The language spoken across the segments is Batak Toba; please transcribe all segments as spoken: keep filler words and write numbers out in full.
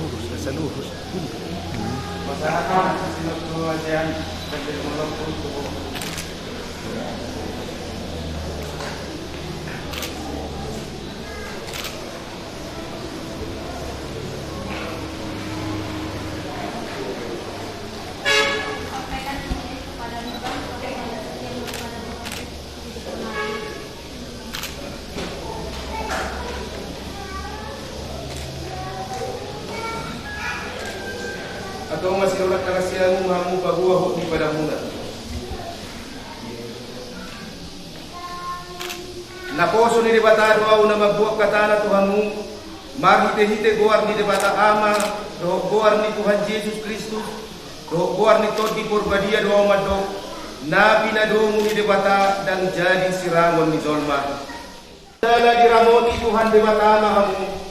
Lurus, asa lurus. Masyarakat, simak dulu aja. Antong masironak na siamun hamu paboa hot ni padamuna. Naposo ni Debata do ahu na mamboan hatana tu hamu, marhitehite goar ni Debata Ama, dohot goar ni Tuhan Jesus Kristus, dohot goar ni Tondi Porbadia do ahu mandok, na pinadomu ni Debata ndang jadi sirangon ni jolma. Jala diramoti Tuhan Debata ma hamu.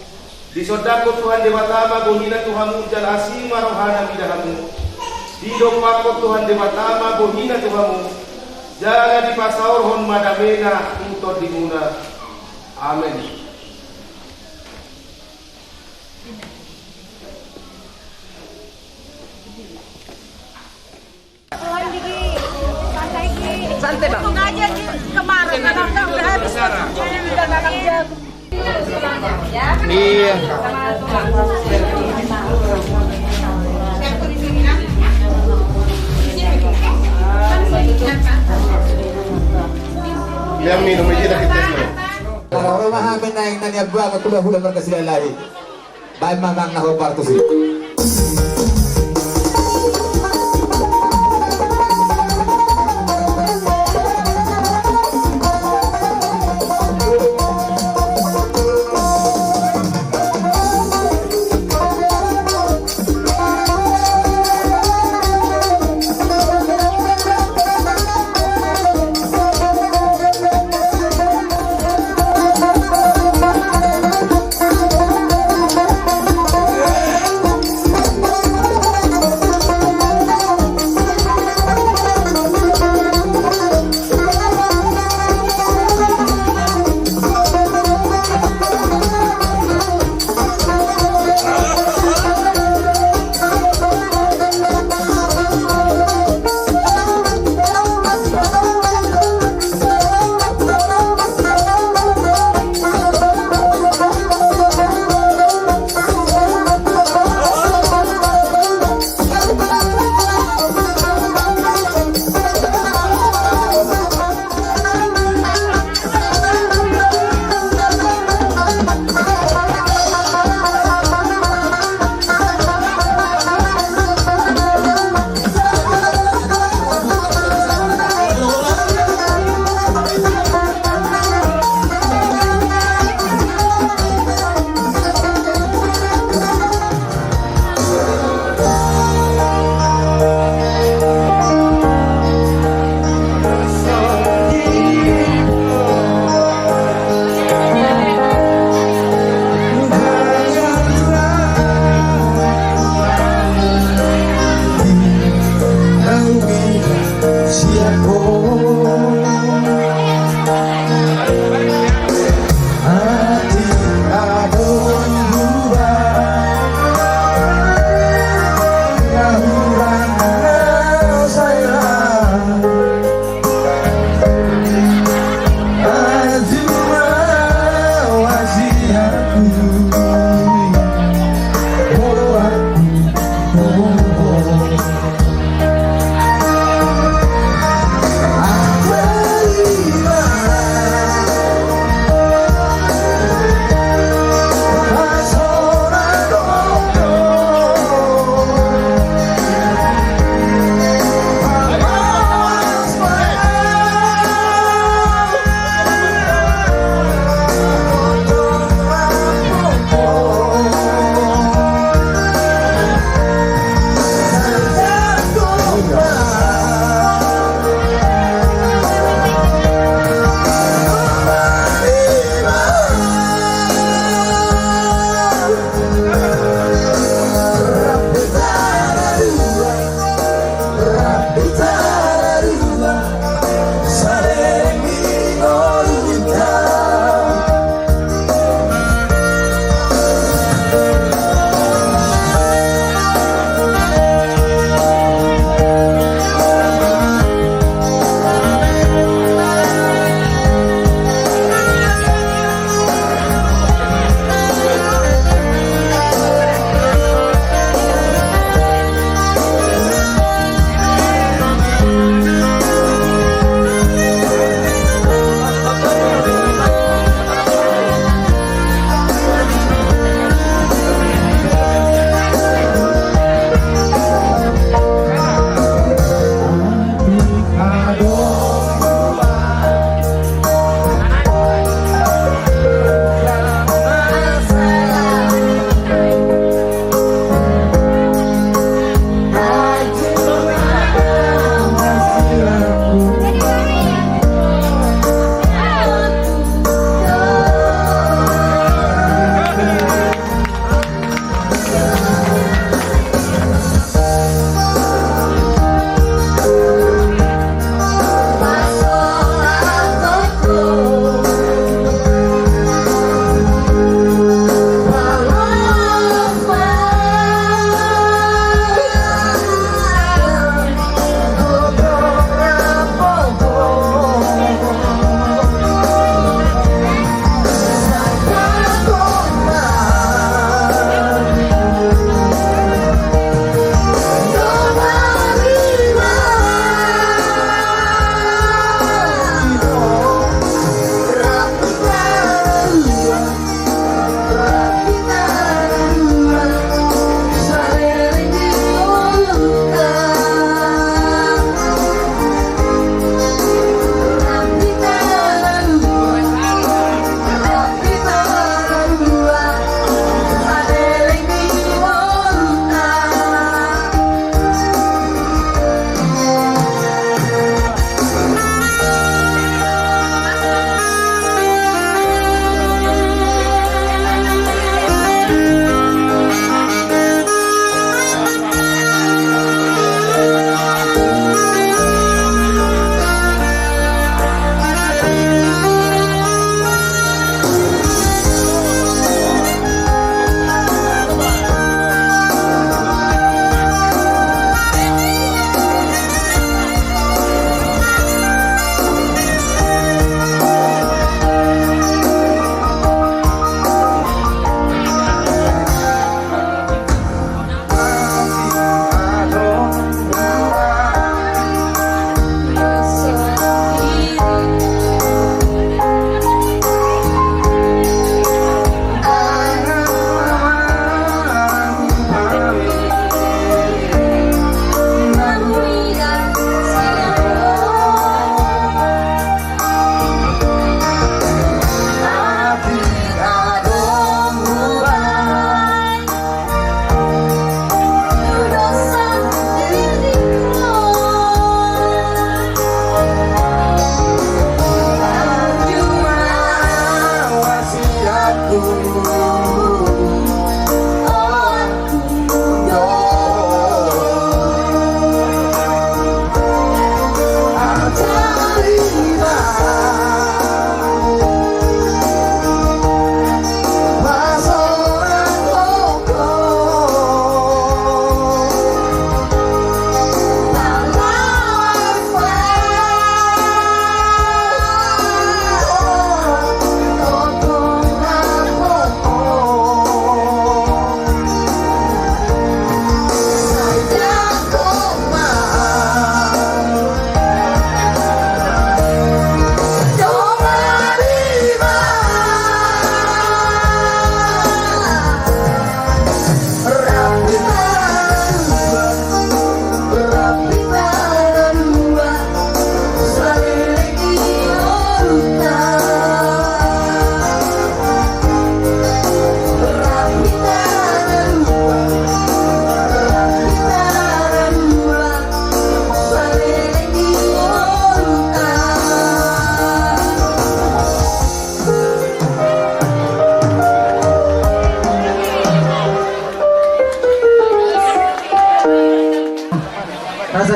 Disondangkon Tuhan Debata ma bohina tu hamu jala asi ma rohana mida hamu. Didompakkon Tuhan Debata ma bohina tu hamu. Jala dipasaorhon ma damena tu tondimuna. Amen. Santai, Bang. Untung aja, Ki, kemarin, karena udah habis. Iya. Yang minum aja dah kita semua. Kalau rumah amin naik nanya buah ke kuda-kuda berkesilahi. Baen ma amang na hombar tusi.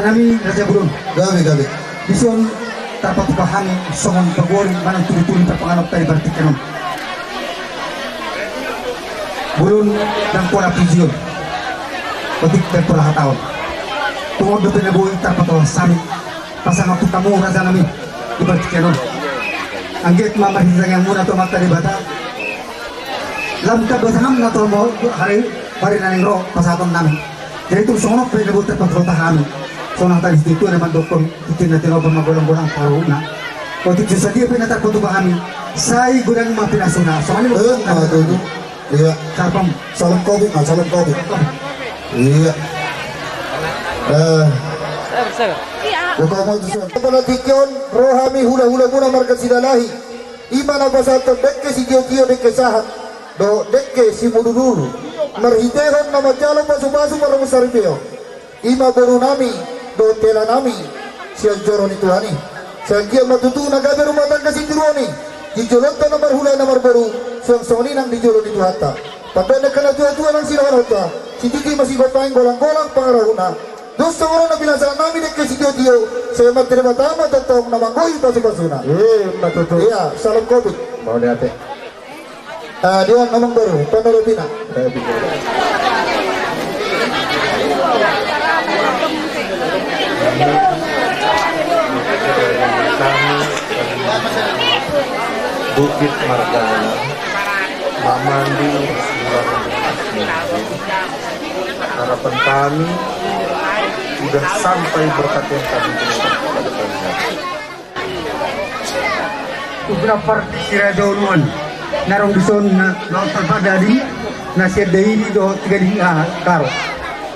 Nami Raja Bolon. Gabe, gabe. Dison tarpatupa hami songon paguori manang turi-turi parpanganon ta di partingkian on. Bolon ndang pola pujion, otik ndang pola hataon. Tung on dope na boi tarpatupa hami pasangaphon hamu raja nami di partingkian on. Anggiat ma marhite tangiangmuna tu Amanta Debata, lam tamba tanganna tu hamu, hari, hari na naeng ro pasahaton nami. Jadi tung songon on pe na boi tarpatupa hami. Songon hata ni situatua na mandokkon, tingki na tinopa ma golang-golang pangarahutna. Otik so sadia pe na tarpatupa hami, sai godang ma pinasuna. Songon i ma. Eh, ma tutu. Iya. Sarpam. Salam covid, ma, salam covid. Iya. Eh. Buka mau tusun. Pada tingki on ro hami hula-hulamuna marga Silalahi. I ma na pasahathon dengke sitio-tio, dengke sahat dohot dengke simudur-udur, marhitehon na manjalo pasu-pasu marhabot saripeon. I ma boru nami dohot hela nami sian joro ni Tuhan i. Sai anggiat ma tutu na gabe rumah tangga sitiruon i di jolonta na marhula na marboru, suang songon i nang di jolo ni Tuhanta. Pandok ni angka na tua-tua nang sidohononta, sititi ma sigompa i, golang-golang pangarahutna. Dos songon on na pinasahat nami dengke sitio-tio, sai Amanta Debata ma tongtong na manggohi pasu-pasuna. Eh, ma tutu. Iya, salam covid. Mauliate. Ah, dia ngomong baru, pandok ni pina. Eh, bisa. Bukit Margana, Mamandi, Silang. Harapan kami sudah sampai berkat yang kami berikan kepada kalian. Upna par si Raja Uluan na rong dison na laut tarpada di na sian Dairi dohot tiga di, ah, Karo.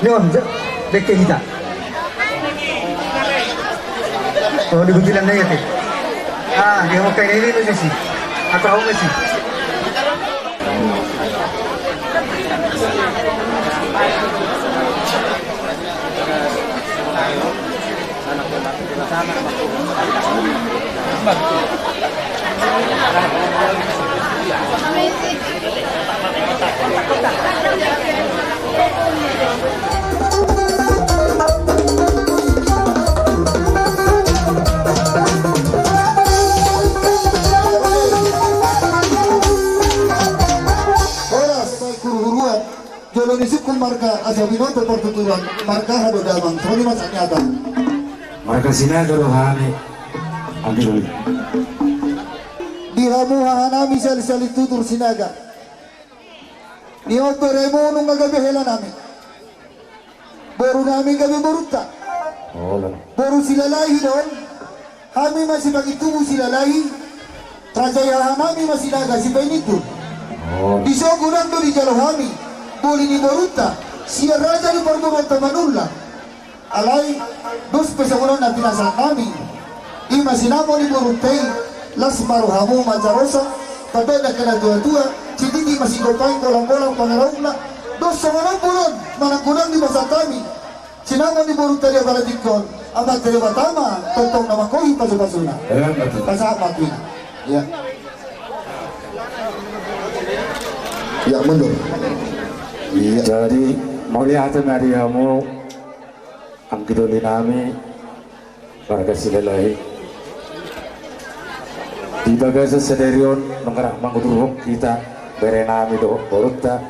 Leon, dengke hita. Oh, di butilan na iya te. Ah, di hokai na ini masih si. Atau apa sih? Horas, huru-huruan, jolo ni sungkun marga asa binoto partuturan, marga haha do damang, songon i ma sahat ni hata. Marga Sinaga do hami, anggi doli. Di hamu haha nami sali-sali tutur Sinaga. Di on beremu nunga gabe hela nami. Boru nami gabe borunta. Boru Silalahi do on. Hami ma sipangintubu Silalahi. Raja i haha nami ma Sinaga sipainintun. Dison godang do dijalo hami boli ni borunta sian raja ni parboruonta Manullang. Alai dos pe songon on na pinasahat nami, i ma sinamot ni borunta i, las ma rohamu manjarosa, pandok ni angka na tua-tua, sititi ma sigompa i, golang-golang pangarahutna. Dos songon on bolon manang godang dipasahat hami sinamot ni borunta di apala tingki on, Amanta Debata ma tongtong na manggohi pasu-pasuna. Pasahat ma tu i. Iya. Iya, mundur. Iya. Jadi mauliate ma di hamu, anggi doli nami, marga Silalahi. Di bagasan sadari on nunga rap mangudurhon hita bere nami dohot borunta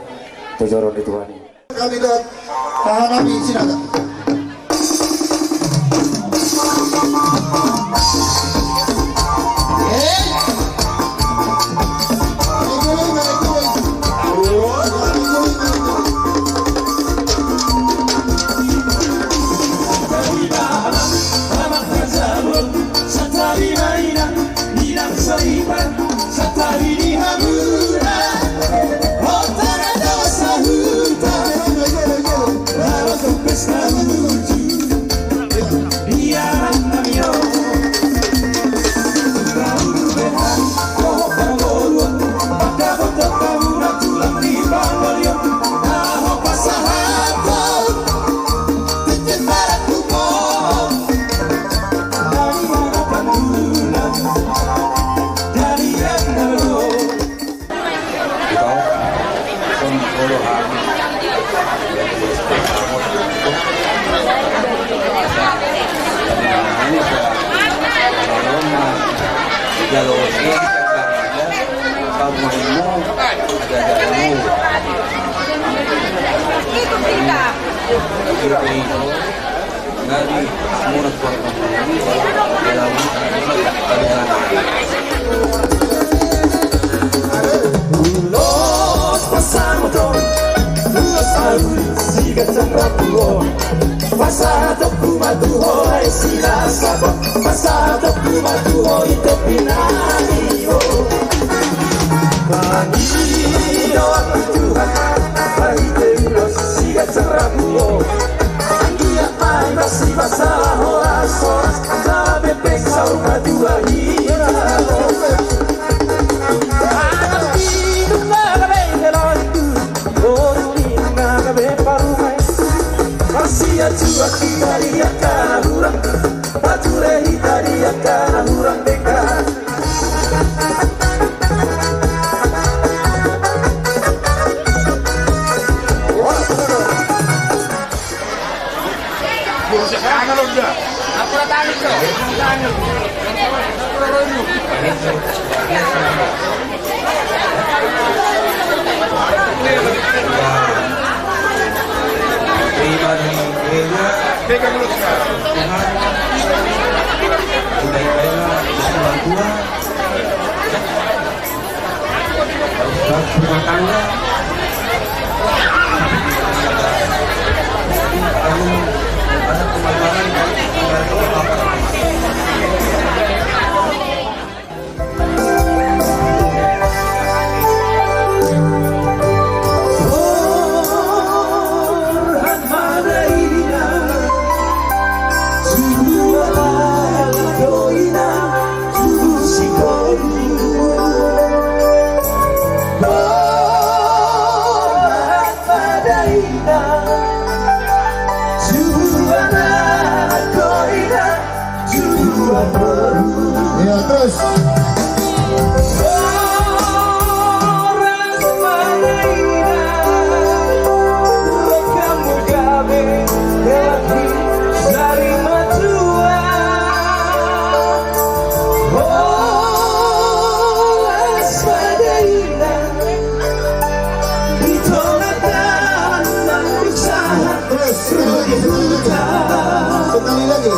tu joro ni Tuhan i. Kami dohot haha nami Sinaga. Ulos pasamoton, ulos ahu siganjang rambu on. Pasahatonku ma tu ho, hai sinasapo, pasahatonku ma tu ho i topi nami on. Mangido ahu tu Tuhan, marhite ulos siganjang rambu on. Anggiat ma ibana sipasahat horas-horas, jala pepeng saur matua hita. Anak inang na gabe hela, boru ni na gabe parumaen. Marsianjuan hita di angka na hurang, pature hita di angka na hurang denggan. Ya, terus. Terus, sekali lagi, sekali lagi.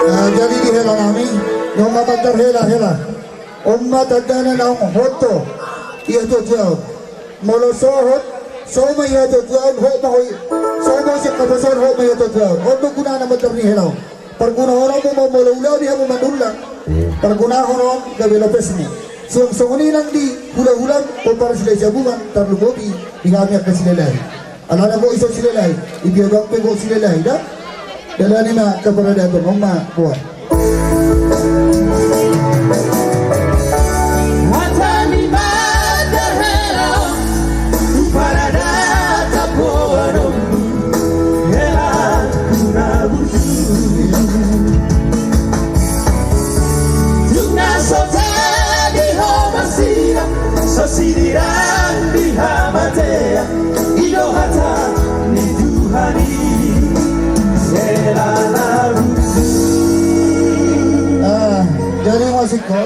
Nah, jadi di hela nami, nunga mandar hela, hela. On ma tandana naung hot ho. Ia tutu au. Molo so hot, so ma ia tutu au, hot ma ho i. So ma sian haposoan, hot ma ia tutu au. On do gunana mandar ni hela on. Pargunahon on ma molo ulaon i hamu manullang. Pargunahon on gabe lopes ni. Suang songon i nang di hulahulam, pomparan Silahi Siabuman, tarlumobi di hami angka Silalahi. Alana gok i so Silalahi, di Piagam pe gok Silalahi, da? Dalani ma angka paradaton on ma, boa. Hata ni Pata Hela, tu paradaton boanon, hela tu na burju. Dung na so jadi ho marsilang, so sidiran di Algi,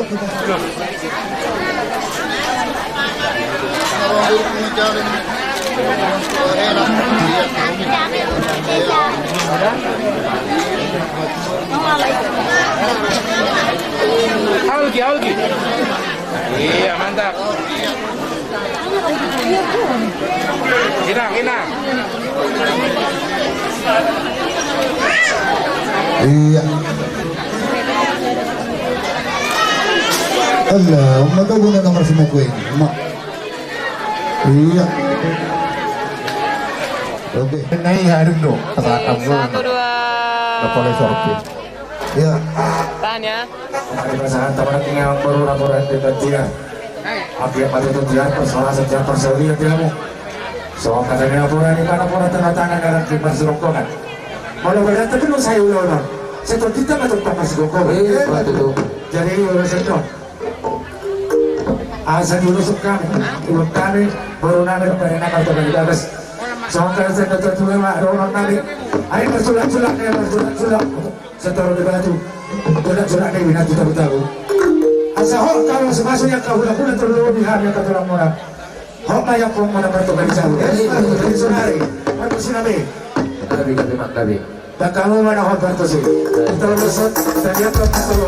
algi. Iya, mantap. Inang, inang. Iya. Allah, ma tau guna nomor semua kue ini. Ma. Iya. Oke. Nai hadir do. Tepat. Satu, dua. Kepala sorpi. Iya. Tahan ya. Ada perasaan teman tinggal baru laporan di bagian. Akhir pada tu dia persoalan setiap persoalan dia mau. So katanya laporan ini karena laporan tanda tangan dalam tim perserongkongan. Kalau berarti kan saya ulang-ulang. Saya tahu kita macam tak masih kokor. Iya, betul. Jadi urusan itu. Asa dulu suka, ulang kami, baru nami pada nakal teman di atas. So katanya saya tahu dulu mak, orang nami. Ayo bersulak-sulak, ayo bersulak-sulak. Sentaro di batu. Jolak-jolak ni binatu tabu-tabu. Asa hok kalau semasuknya kau hula-hula terlalu di hami kata orang murah. Hok maya pun mana bertukar di sana. Jadi sunari. Apa sih nami? Tapi, tapi, tapi. Tak kamu mana hok bertusi. Kita lulus. Kita lihat tak terlalu.